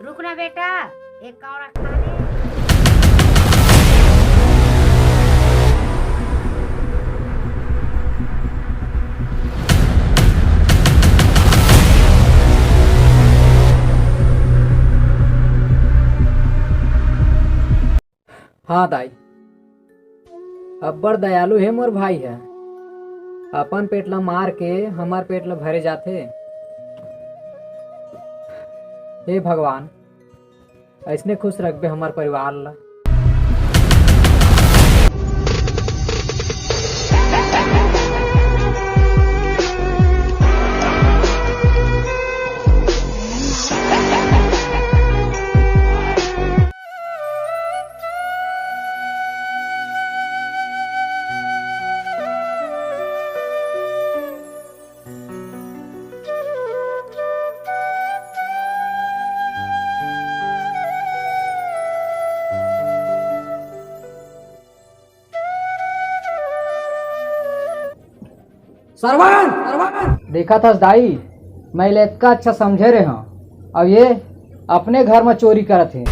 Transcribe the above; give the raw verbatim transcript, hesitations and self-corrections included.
रुक ना बेटा, एक कौड़ा खा ले। हाँ दाई, अब्बड़ दयालु हे मोर भाई ह। अपन पेट ल मार के हमर पेट ल भरे जाथे। हे भगवान, अइसने खुश रखबे हमर परिवार ल। सरवन, सरवन! देखत हस दाई, मैं ले अतका अच्छा समझे रहे हूँ, अब ये अपने घर में चोरी करत हे।